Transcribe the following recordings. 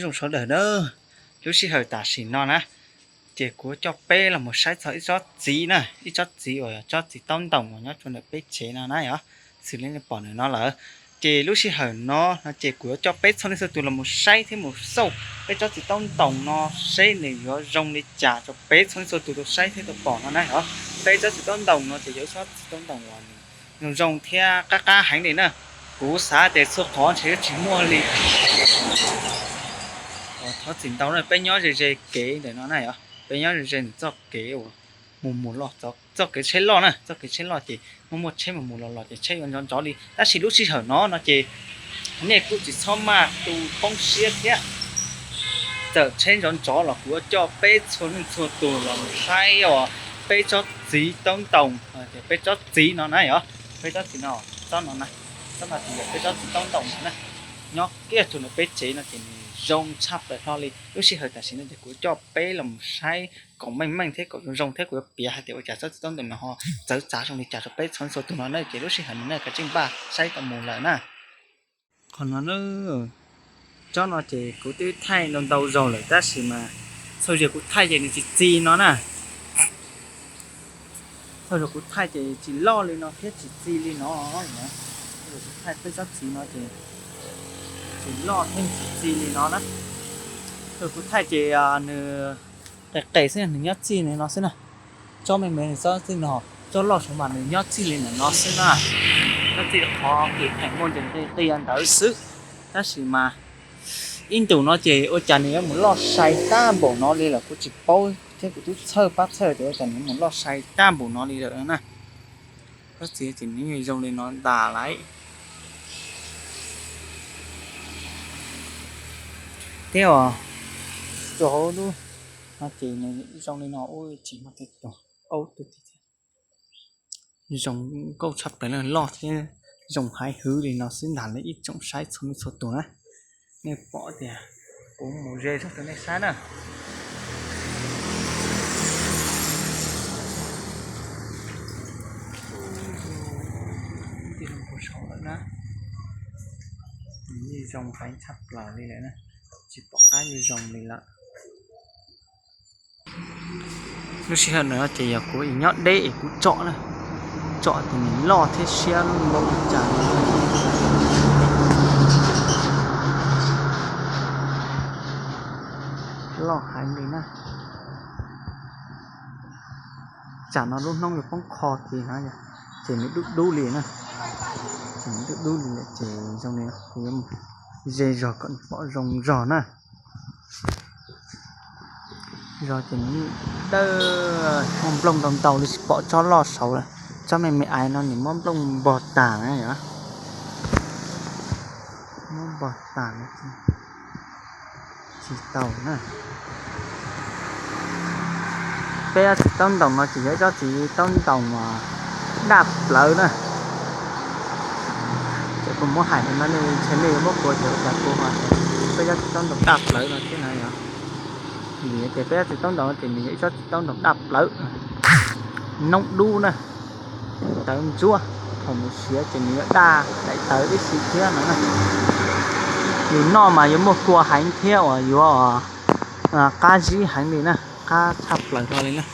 Zoo sawv daws na, lub sij hawm tam sim no na, ces kuv coj peb los mus saib txog ib tsob txiv na, ib tsob txiv uas yog tsob txiv taub ntoos uas nyob rau ntawm peb tsev no na yom, xws li nej pom ntawm no lawm. Ces lub sij hawm no no ces kuv yuav coj peb txhua leej txhua tus los mus saib thiab mus xauj peb tsob txiv taub ntoos no seb nws yuav zoo li cas rau peb txhua leej txhua tus tau saib thiab tau pom no na yom. Peb tsob txiv taub ntoos no ces yog ib tsob txiv taub ntoos uas nws zoo zoo thiab qab qab heev li na. Kuv xav tias txhua qhov ntshe yuav tsis muaj li. Thov txim ntau na, peb nyob ze ze kev ntawm no na yom, peb nyob ze ze ntawm txoj kev uas mus mus los, txoj kev tsheb loj na, txoj kev tsheb loj ces muaj muaj tsheb mus mus los los ces tsheb yuav ntsov ntsov li. Tab sis lub sij hawm no no ces nej kuj tsis txhob maj tu poob siab thiab. Txawm tsheb ntsov ntsov los kuv yuav coj peb txhua leej txhua tus los mus saib os peb tsob txiv taub ntoos, peb tsob txiv no na yom, peb tsob txiv no, tsob no na, tsob no ces yog peb tsob txiv taub ntoos no na. Nyob kiag rau ntawm peb tsev no ces nws zoo tshaj plaws hlo li. Lub sij hawm tam sim no ces kuv coj peb los mus saib kom meej meej thiab kom zoo zoo thiab kuv yuav piav hais tias ua cas tsob txiv taub ntoos no ho txawv txav zoo li cas rau peb txhua leej txhua tus no na. Ces lub sij hawm no nej kav tsij npaj saib tau mus lawm na. Qhov no na, tsob no ces kuv twb thaij ntau ntau zaus lawm tab sis mas txhua zaus kuv thaij ces nws tsis txi no na. Txhua zaus kuv thaij ces tsis loj li no thiab tsis txi li no. Txhua zaus kuv thaij peb tsob txiv no ces tsis loj thiab tsis txi li no na. Txhua zaus kuv thaij ces nws qis qis xwb, nws nyob txij li no xwb na. Tsob me me nws txob txij no, tsob loj saud mas nws nyob txij li ntawm no xwb na. Nyob txij qhov kis theem muaj ncees qia ntawd xwb. Tab sis mas ib ntus no ces ua cas nws yuav mus loj sai tag npaum no li lawm kuv tsis paub thiab kuv twb txhawj pab txhawj tias ua cas nws mus loj sai tag npaum no li lawm na. Tsob txiv ces nws zoo li no tas lawm. Thiab os, rau hauv lub no ces nws zoo li no ua tsis muaj tej tug aub tug thiab. Zoo nkauj tshaj plaws, loj thiab zoo haiv hwv li no xwb ntag li ib tsoom saib txhua leej txhua tus na. Nej pom tias kuv mus ze zog rau nej saib na. Tij laug puag saud lawm na. Nws yeej zoo heev tshaj plaws li lawm na, tsis pom qab yuav zoo li lawm. Lub sij hawm no ces yog kuv nyob deb es kuv tsom na, tsom ces nws loj thiab siab npaum li cas. Loj heev li na. Tsam no lub hnub yuav poob qho ces no, ces nws dub dub li na. Ces nws dub dub li lawm ces zoo li kuv yuav mus ze zog kom nws pom zoo zog na. Zog ces nws dawb, muaj nplooj ntau ntau li, tsis pom tsob loj saud lawm. Tsob me me aiv no nws muab nplooj npog tas na yom. Muab npog tas na. Tsis tau na. Peb ob txiv taub ntoos no ces yog ib tsob txiv taub ntoos daj plawv na. Ces kuv muab hais no nej ntshe nej yuav muab kuv tias ua cas kuv ho tias peb tsob txiv taub ntoos daj plawv no thiab na yom. Vim tias peb tsob txiv taub ntoos no ces nws yog ib tsob txiv taub ntoos daj plawv, noob dub na, tawv ntsuab, thaum nws siav ces nws yuav daj daim tawv tib si thiab no na. Yus noj mas yuav muaj kua heev thiab uas yuav qab zib heev li na, qab tshaj plaws hlo li na.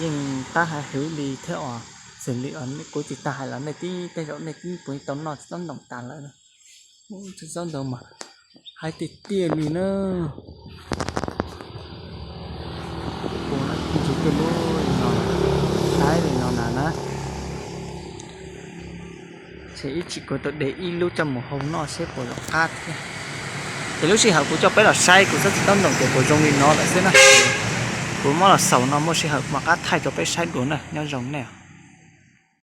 Yeej tab haiv hwv li thiab uas xws li kuv tsis tau hais los nej tib tej zaum nej tib puas tau noj txiv taub ntoos tas lawm. Txiv taub ntoos mas haiv tiag tiag li na. Ua ntsis tej lub no, saib li no na na. Ces ib chim kuv tau de ib lub coj mus hau noj seb puas zoo qab thiab. Ces lub sij hawm kuv coj peb los saib kuv tsob txiv taub ntoos ces puas zoo li no lawm xwb na. Kuv muab los xaus no, muaj sij hawm mam rov qab thaij rau peb saib dua na, nyob zoo nej.